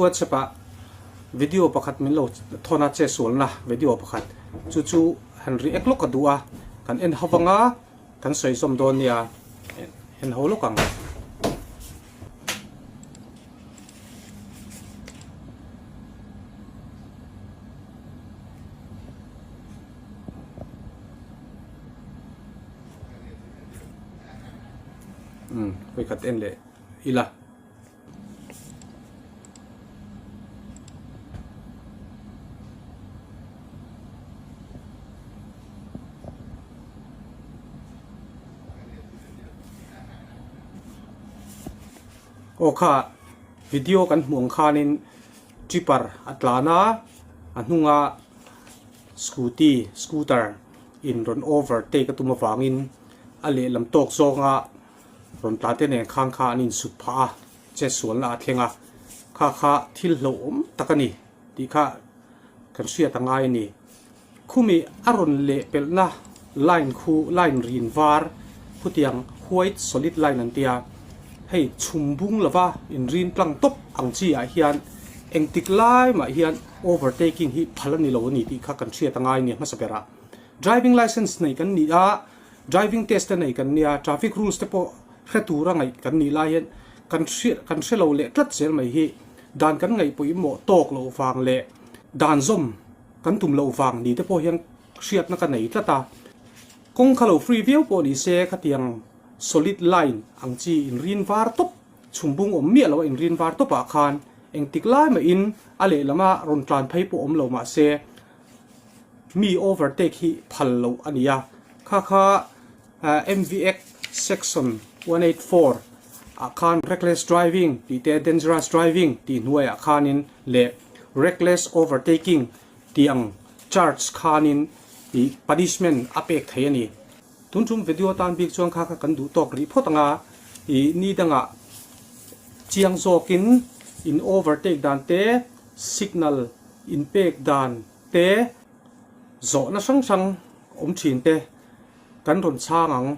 WhatsApp ah video pakhat min lo thawn a che sualna video pakhat chu chu han react lawk a duh a kan en ho vang a kan sawi zawm dawn nia en ho lawk ang. Umm vawikhat en leh ila. Aw kha video kan hmuh ang khanin tripper a tlan a a hnunga scooty scooter in rawn overtake a tum avangin a lehlam tawk zawnga rawn tlan te nen khan kha an insut phah a chetsualna a thleng a kha kha thil hlauhawm tak a ni tih kha kan hriat a ngai a ni. Khumi a rawn leh pelhna line khu line rin var khutiang white solid line an tia hei chhum bung lova inrin tlang tawp ang chi ah hian engtik lai mah hian overtaking hi phal a ni lo a ni tih kha kan hriat a ngai a ni hmasa berah. Driving licence nei kan ni a, driving test te nei kan nia, traffic rules te pawh hre tura ngaih kan nih lai hian kan hriat kan hre lo leh tlat zel mai hi dan kan ngaihpawimawh tawk loh vang leh dan zawm kan tum loh vang ni te pawh hian hriatna ka nei tlat a, kawng kha lo free viau pawh ni se khatiang solid line ang chi inrin var tawp chhumbung awm miah loh a inrin var tawp ah khan engtik lai mahin a lehlam a rawn tlan phei pawh awm lo mah se mi overtake hi phal loh a ni a, kha kha MV Act section 184 ah khan reckless driving tih te dangerous driving tih hnuaiah khanin leh reckless overtaking tih ang charge khanin ih punishment a pek thei a ni. Tun tum video tan bik chuan kha kha kan duh tawk rih phawt ang a, ih ni dangah chiang zawkin in overtake dan te signal in pek dan te zawhna hrang hrang awm thin te kan rawn chhang ang.